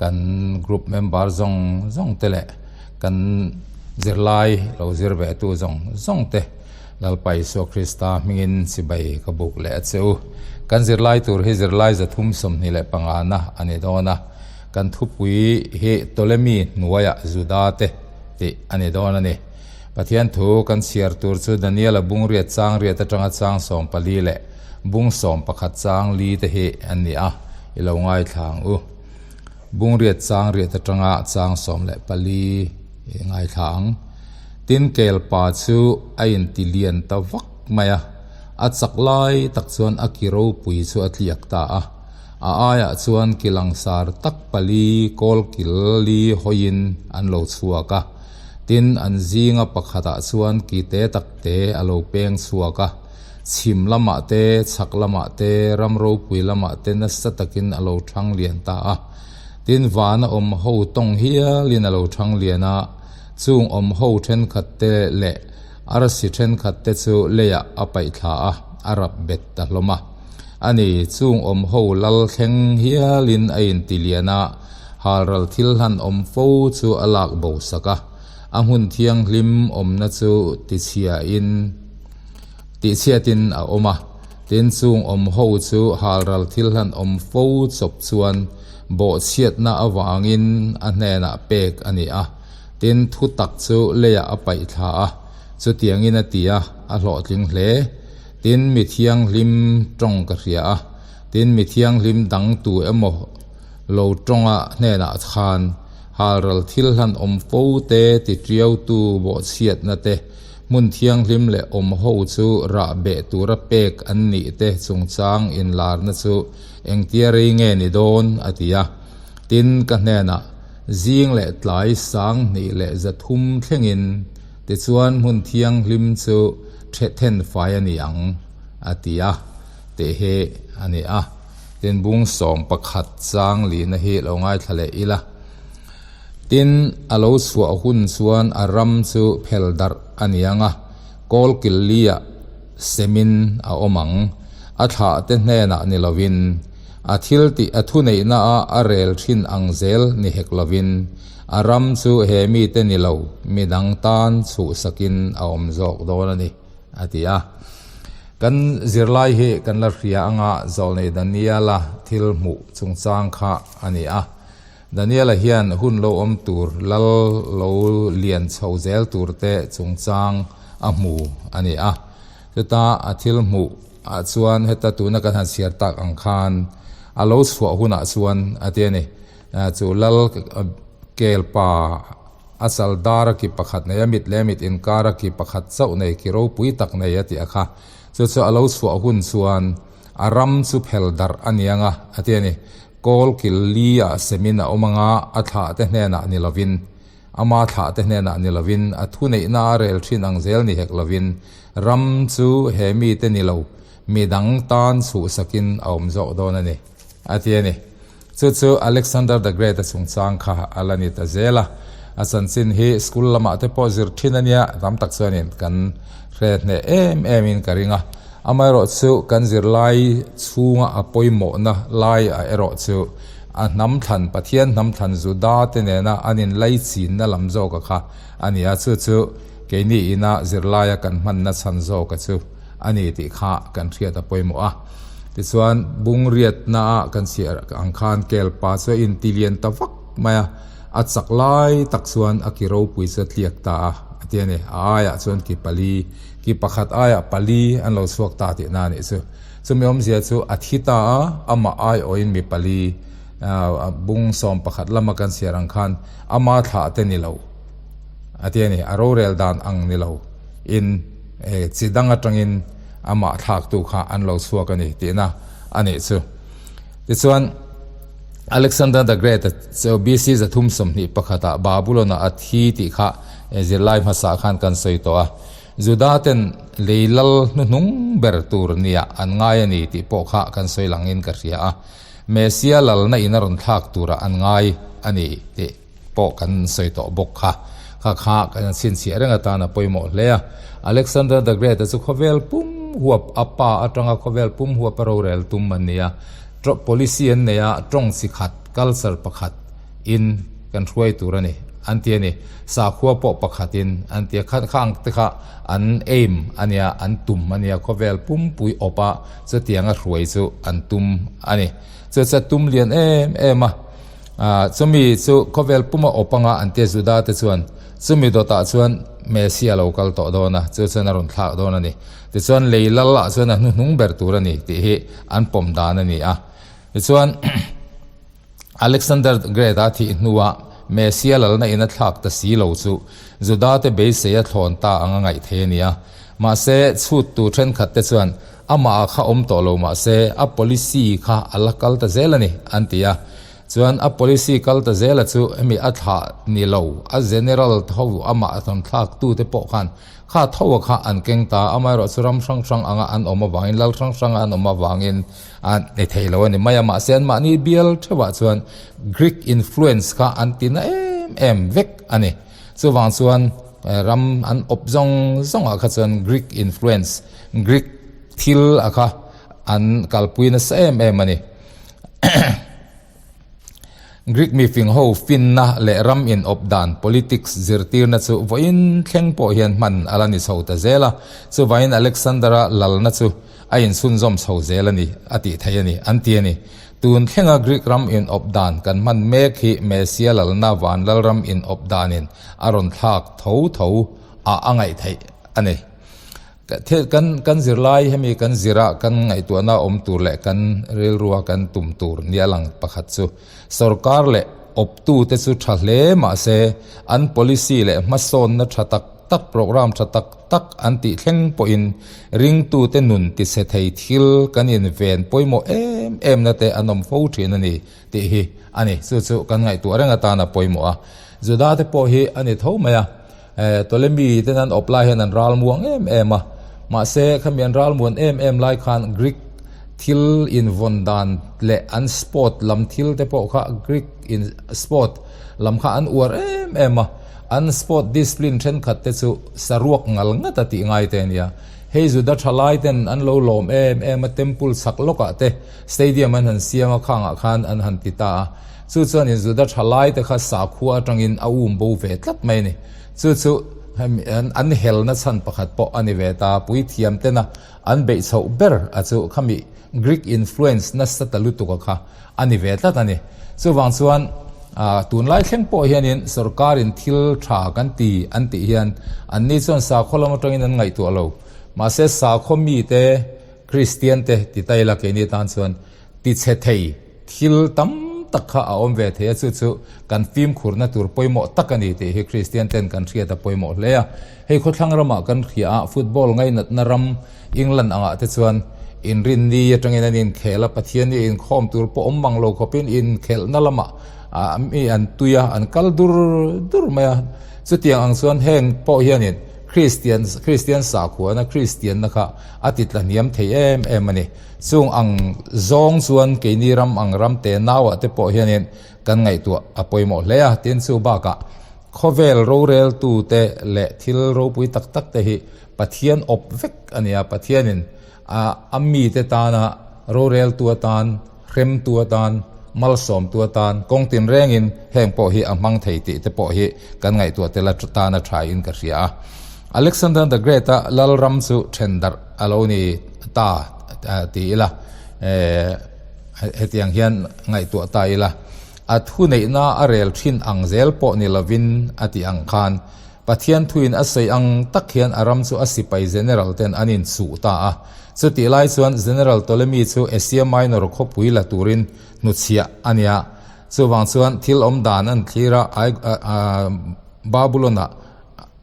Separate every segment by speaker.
Speaker 1: Kan group member zawng zawng te leh kan zirlai lo zir ve tu zawng zawng te Lalpa Isua Krista hmingin chibai ka buk leh a che u. Kan zirlai tur hi zirlai 325 na a ni dawn a, kan thupui hi Ptolemy hnuaiah Juda te tih a ni dawn a ni. Pathian thu kan chhiar tur chu Daniela bung riat chang riat atanga chang 14 leh bung 11 chang li te hi an ni a, i lo ngaithla ang u. Bung riat chang riat atanga chang 14 i ngaithla ang. Tin kelpa chu a inti lian ta vak mai a, a chak lai tak chuan a ki ropui chu a tliak ta a. A aiah chuan ki langsar tak pali kawl kil li hawiin an lo chhuak a. Tin, an zinga pakhatah chuan ki te tak te a lo peng chhuak a. Chhim lamah te, chhak lamah te, ram ropui lamah te nasa takin a lo thang lian ta a. Tin, vana awm ho tawng hialin a lo thang lian a, chung awm ho thenkhat te leh arsi thenkhat te chu leiah a paih thla a, a rap bet ta hlawm a. A ni, chung awm ho lal thleng hialin a inti lian a, halral thil hlan awm fo chu a lak bo sak a, a hmun thianghlim awmna chu tichhiain tihchhiatin a awm a. Tin, chung awm ho chu halral thil hlan awm fo chawp chuan bawhchhiatna avangin a hnenah pek a ni a. Tin, thu tak chu leiah a paih thla a, chutiangin a ti a, a hlawhtling hle. Tin, mi thianghlim tawng ka hria a, tin, mi thianghlim dang tu emaw lo tawnga hnenah khan halral thil hlan awm fo te, ti tiautu bawhchhiatna te, hmun thianghlim leh awm ho chu rah beh tura pek an nih te chungchang inlarna chu engtia rei nge ni dawn a ti a. Tin, ka hnenah zing leh tlai 2300 thlengin Tichuan hmun thianghlim chu ṭhehthen fai a ni ang, a ti a, tih hi a ni a. Tin, bung 11 chang lihna hi lo ngaithla leh ila. Tin, a lo chhuah hun chuan a ram chu phel darh a ni ang a, kawl kil liah semin a awm ang. A thlahte hnenah ni lovin, a thil tih a thuneihna a a rel thin ang zel ni hek lovin, A ram chu he mite ni lo, midang tan chhuhsakin a awm zawk dawn a ni, a ti a. Kan zirlai hi kan la hria anga zawlnei Daniela thil hmuh chungchang kha a ni a. Daniela hian hun lo awm tur, lal lo lian chho zel turte chungchang a hmu a ni a. Chuta a thil hmuh ah chuan heta tuna kan han chhiar tak ang khan a lo chhuah hunah chuan a ti a ni. Chu lal kel pa a chal dar a ki pakhat nei a, mit leh mit inkar a ki pakhat chauh nei, ki ropui tak nei a tih a kha. Chu chu a lo chhuah hun chuan a ram chu phel darh a ni ang a, a ti a ni. Kawl kil li ah semin a awm ang a, a thlah te hnenah ni lovin, ama thlah te hnenah ni lovin, a thuneihna a rel thin ang zel ni hek lovin, ram chu he mite ni lo, midang tan chhuhsakin a awm zawk dawn a ni, a ti a ni. Chu chu Alexander the Great a chungchang kha a la ni ta zel a. A chanchin hi school lamah te pawh zir thin a nia, tam tak chuanin kan hre hneh em em in ka ring a. Amaherawh chu kan zirlai chhunga a pawimawhna lai ah erawh chu a hnam thlan, Pathian hnam thlan Juda te nena an inlaichinna lam zawka kha a ni a, chu chu keini ina zirlaia kan hmanna chhan zawka chu a ni tih kha kan hriat a pawimawh a. Tichuan bung riatna ah kan chhiar ang khan kel pa chu a inti lian ta vak mai a, a chak lai tak chuan a ki ropui chu a tliak ta a, a ti a ni. A aiah chuan ki pali, ki pakhat aiah pali an lo chhuak ta tihna a nih chu. Chumi awmzia chu a thi ta a, amah aiawhin mi pali bung 11 lama kan chhiar ang khan ama thlah te ni lo a ti a ni. A rorel dan ang ni lo in chi dang atangin amah thlaktu kha an lo chhuak a ni tihna a nih chu. Tichuan, Alexander the Great chu BC 321 ah Babylon ah a thi tih kha zirlai hmasa khan kan sawi tawh a. Juda ten lei lal hnuhnung ber tur nia an ngai a ni tih pawh kha kan sawi langin ka hria a. Messia lalna in a rawn thlak turah an ngai a ni tih pawh kan sawi tawh bawk kha. Kha kha kan chhinchhiah reng atan a pawimawh hle a. Alexander the Great-a chu khawvel pum huap a pa atanga khawvel pum huap a rorel tum an ni a. Policy an nei a, tawng chi khat, culture pakhat in kan hruai tur a ni an ti a ni. Sakhua pawh pakhat in an ti a, kha khang te kha an aim a nia, an tum a nia, khawvel pumpui awp a chutiang a hruai chu an tum a ni. Chu chu a tum lian em em a, ah chumi chu khawvel puma awp anga an tia Juda te chuan chumi dawtah chuan Messia lo kal tawh dawn a, chu chuan a rawn thlak dawn a ni. Tichuan lei lal ah chuan a hnuhnung ber tur a ni tih hi an pawm dan a ni a. Tichuan Alexander the Great a thih hnuah Messia lalna in a thlak ta si lo chu Juda te beisei a thlawn ta ang a ngaih thei a ni a. Mahse, chhut tu thenkhat te chuan amah kha awm tawh lo mahse a policy kha a la kal ta zel a ni an ti a. Chuan a policy kal ta zela chu hemi a thlah ni lo, a general tho amah thawn thlak tu te pawh khan Kha tho kha an keng ta, amaherawhchu ram hrang hrang anga an awm avangin, lal hrang hranga an awm avangin a ni thei lo a ni mai a. Mahse anmahni bial theuhah chuan Greek influence kha an ti na em em vek a ni. Chuvang chuan ram an awp zawng zawngah kha chuan Greek influence, Greek thil a kha an kalpui nasa em em a ni. Greek mifing ho finna leh ram inawp dan, politics, zirtirna chu vawiin thleng pawh hian hman a la ni chho ta zel a, chuvangin Alexander-a lalna chu a inchhunzawm chho zel a ni a tih theih a ni, an ti a ni. Tun thlenga Greek ram inawp dan kan hman mek hi Mesia lalna van lalram inawp danin a rawn thlak tho tho a a ngaih theih a ni. Kan kan zirlai hemi kan zira kan ngaihtuahna awm tur leh kan rilrua kan tum tur nia lang pakhat chu sorkar leh awptute chu tha hle mahse an policy leh hmasawnna tha tak tak program tha tak tak an tih thleng pawhin ringtute nun tichhe thei thil kan inven pawimawh em em na te an awm fo thin a ni tih hi a ni. Chu chu kan ngaihtuah reng atana pawimawh a. Juda te pawh hi a ni tho mai a. Ptolemy ten an awp lai hian an ral muang em em a, mahse khami an ral muan em em lai khan Greek thil invawn dan leh an sport lam thil te pawh kha Greek in sport lam kha an uar em em a, an sport discipline thenkhat te chu saruak ngal ngat a tih ngai te a nia. Hei Juda thalai ten an lo lawm em em a, temple chhak lawkah te stadium an han siam a, khangah khan an han ti ta a. Chu chuanin Juda thalai te kha sakhua atangin a um bo ve tlat mai a ni. Chu chu an helna chhan pakhat pawh a ni ve ta. Puithiam tena an beih chhoh ber a chu khami Greek influence nasa ta lutuk a kha a ni ve tlat a ni. Chuvang chuan tunlai thleng pawh hianin sorkarin thil tha kan ti an tih hian anni chuan sakhaw lam atangin an ngaihtuah lo. Mahse sakhaw mite Kristian te ti ta ila keini tan chuan tichhe thei Thil tam tak kha a awm ve thei a, chu chu kan fimkhurna tur pawimawh tak a ni tih hi Kristian ten kan hriat a pawimawh hle a. Hei khawthlang ramah kan hria a, football ngainatna ram England angah te chuan inrinni atangin an inkhel a, Pathian hi inkhawm tur pawh awm mang lo khawpin inkhelhna lamah mi an tui a, an kal dur dur mai a. Chutiang ang chuan heng pawh hianin Kristian Kristian sakhuana Kristianna kha a ti tlahniam thei em em a ni. Chung ang zawng chuan keini ram ang ram te nauah te pawh hianin kan ngaihtuah a pawimawh hle a, tin chu bakah khawvel roreltute leh thil ropui tak tak te hi Pathian awp vek a ni a, Pathianin a mite tana roreltu atan, hremtu atan, malsawmtu atan kawng tinrengin heng pawh hi a hmang thei tih te pawh hi kan ngaihtuah tel atan a tha in ka hria a. Alexander the Great-a lalram chu thendarh a lo ni ta ti ila, hetiang hian ngaihtuah ta ila, a thuneihna a rel thin ang zel pawh ni lovin a tih ang khan Pathian thuin a sawi ang tak hian a ram chu a sipai general ten an inchuh ta a. Chutih lai chuan General Ptolemy chu Asia Minor khawpui la turin hnuchhiah a nia. Chuvang chuan thil awm dan an thlir a, Babulon-ah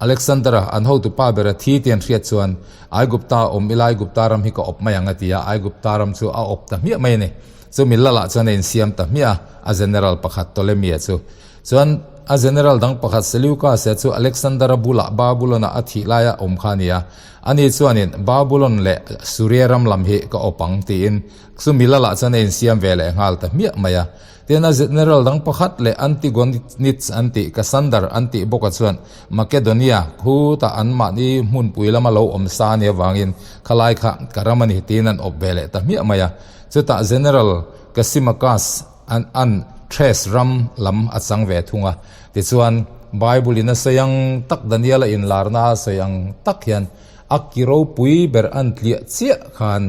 Speaker 1: Alexander-a an hotupa bera thi tih an hriat chuan Aigupta awm ila Aigupta ram hi ka awp mai ang a ti a, Aigupta ram chu a awp ta hmiah mai a ni. Chumi lalah chuan a insiam ta hmiah a, a general pakhat Ptolemy-a chu. Chuan a general dang pakhat Seleucus-a chu Alexander-a bulah Babulon-ah a thih laia awm kha a ni a. Ani chuanin Babulon leh Suria ram lam hi ka awp ang tiin chumi lalah chuan a insiam ve leh nghal ta hmiah mai a. Tin, a general dang pakhat leh Antigonids an tih, Cassander an tih bawka chuan Makedonia khutah anmahni hmunpui lama lo awm sa a nih avangin khalai kha ka ram a ni tiin an awp ve leh ta hmiah mai a. Chutah General Kasimakas an an Thrace ram lam a chang ve thung a. Tichuan, Bible-in a sawi ang tak, Daniel-a inlarna a sawi ang tak hian a ki ropui ber an tliah chiah khan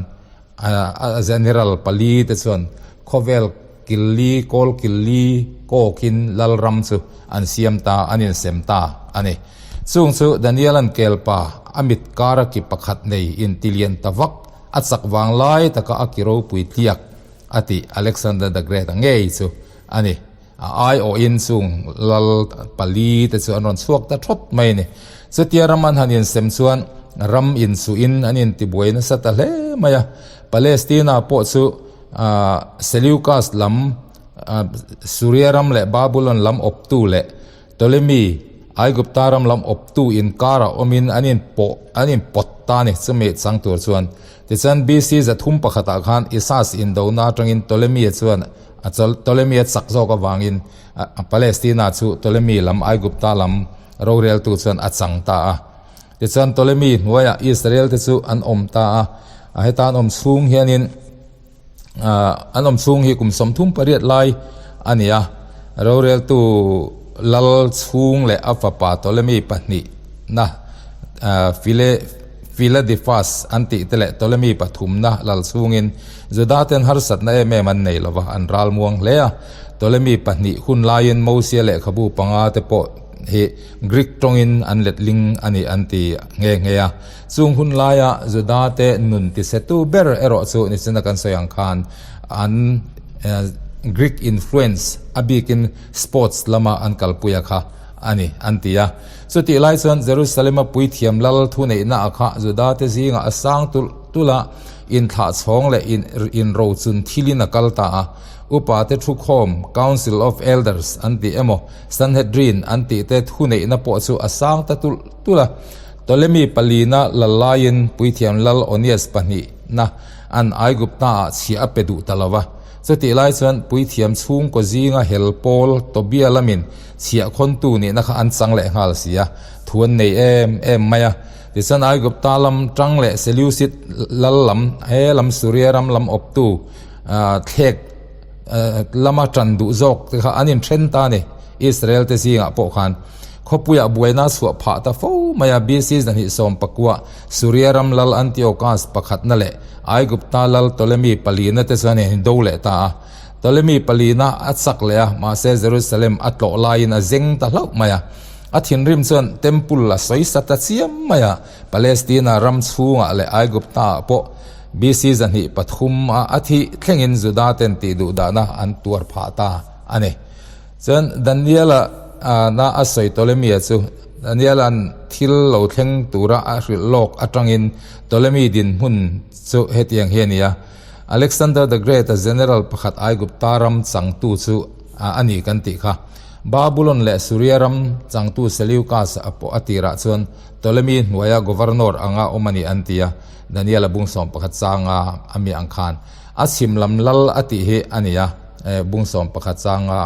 Speaker 1: a general pali te chuan khawvel killi, kawl killi kawkin lalram chu an siam ta, an insem ta a ni. Chung chu Daniel-a'n kelpa a mit kara ki pakhat nei intilian ta vak a chak vang lai taka a ki ropui tliak a tih Alexander the Great-a ngei chu a ni. A aiawhin chung lal pali te chu an rawn chhuak ta thawt mai a ni. Chutia ram an han insem chuan ram insuhin an intibuai nasa ta hle mai a. Palestina pawh chu Seleucus lam, Suria ram leh Babulon lam awptu leh Ptolemy, Aigupta ram lam awptu inkarah awmin an inpawh an inpawt ta a ni. Chumi chang tur chuan tichuan BC 301 ah khan Isas indona atangin Ptolemy-a chuan a Ptolemy-a chak zawk avangin Palestina chu Ptolemy lam Aigupta lam roreltu chuan a chang ta a. Tichuan Ptolemy hnuaiah Israel te chu an awm ta a. Heta an awm chhung hianin An awm chhung hi kum 38 lai a ni a, roreltu lal chhung leh a fapa Ptolemy pahnihna Philadelphus an tih te leh Ptolemy pathumna lal chhungin Juda ten harsatna em em an nei lova, an ral muang hle a. Ptolemy pahnih hun laiin Mosia lehkhabu panga te pawh hi Greek tawngin an letling a ni an ti nghe nghe a. Chung hun laia Juda-te nun tisetu ber erawh chu nichina kan sawi ang khan an Greek influence a bikin sports lama an kalpuia kha a ni an ti a. Chutih lai chuan Jerusalem-a puithiam lal thuneihna a kha Juda-te zingah a sang tulh tulh a, inthlahchhawng leh inrochun thilin a kal ta a. Upate thukhawm, Council of Elders an tih emaw Sanhedrin an tihte thuneihna pawh chu a sang ta tulh tulh a. Ptolemy palina lal laiin puithiam lal Onias pahnihna an Aigupta-ah chhiah a pe duh ta lo va. Chutih lai chuan puithiam chhungkaw zinga hel pawl Tobia lamin chhiah khawntu nihna kha an chang leh nghal si a, thu an nei em em mai a. Tichuan Aigupta lam tang leh Seleucid lal lam, he lam Suria ram lam awptu thlek lama tan duh zawk te kha an inthen ta a ni, Israel te zingah pawh khan. Khawpuiah buaina a chhuah phah ta fo mai a, BC 219 Suria ram lal Antiochus pakhatna leh Aigupta lal Ptolemy palina te chuan an do leh ta a. Ptolemy palina a chak leh a, mahse Jerusalem a tlawh laiin a zeng ta hlauh mai a. A thinrim chuan Temple a sawi sa ta chiam mai a, Palestina ram chhungah leh Aigupta-ah pawh BC 203 a a thih thlengin Juda ten tihduhdahna an tuar phah ta a ni. Chuan Daniela na a sawi Ptolemy-a chu Daniela'n thil lo thleng tura a hrilh lawk atangin Ptolemy dinhmun chu hetiang hi a ni a, Alexander the Great-a general pakhat Aigupta ram changtu chu a ni kan tih kha. Babulon leh Suria ram changtu Seleucus a pawh a tirah chuan Ptolemy hnuaia governor anga awm a ni an ti a, Daniela bung 11 changa a mi ang khan a chhim lam lal a tih hi a ni a. Bung 11 changa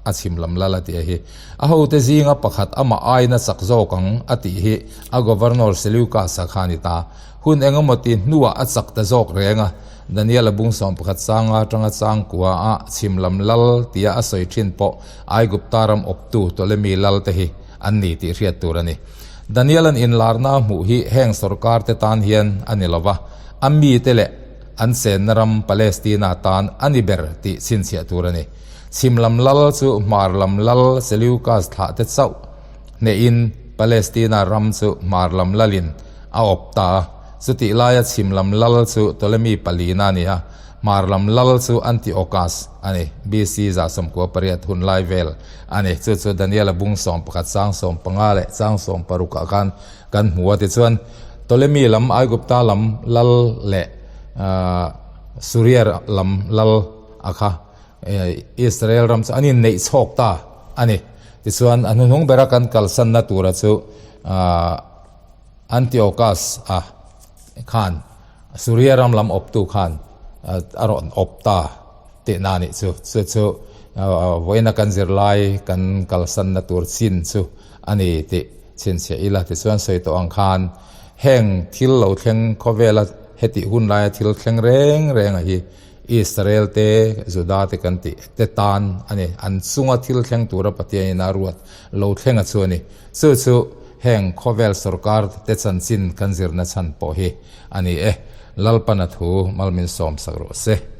Speaker 1: a chhim lam lal a tih hi. A hote zinga pakhat amah aina chak zawk ang a tih hi a Governor Seleucus-a kha a ni ta. Hun engemaw ti hnuah a chak ta zawk reng a, Daniel-a bung 11 changa atanga changkua a chhim lam lal tia a sawi thin pawh Aigupta ram awptu Ptolemy lal te hi an ni tih hriat tur a ni. Daniel-a'n inlarna a hmuh hi heng sorkar te tan hian a ni lova, a mite leh An chenna ram Palestina tan a ni ber tih chhinchhiah tur a ni. Chhim lam lal chu hmar lam lal Seleucus thlah te chauh hnehin Palestina ram chu hmar lam lalin a awp ta a. Chutih laia chhim lam lal chu Ptolemy palina a ni a, hmar lam lal chu Antiochus a ni, BC 98 hun lai vel a ni. Chu chu Daniela bung 11 chang 15 leh chang 16 ah khan Kan hmu a tichuan Ptolemy lam Aigupta lam lal leh Suria lam lal a kha Israel ram chu an inneih chhawk ta a ni. Tichuan a hnuhnung bera kan kalsanna tura chu Antiochus a khan Suria ram lam awptu khan a rawn awp ta tihna a nih chu. Chu chu vawiina kan zirlai kan kalsanna tur chin chu a ni tih chhinchhiah ila. Tichuan sawi tawh ang khan heng thil lo thleng khawvela hetih hun laia thil thleng reng renga hi. Israel te, Juda te kan tih te tan a ni. An chunga thil thleng tura Pathianin a ruat lo thlenga chu a ni. Chu chu heng khawvel sorkar te chanchin kan zirna chhan pawh hi a ni e. Lalpana thu malmin sawmsak rawh se.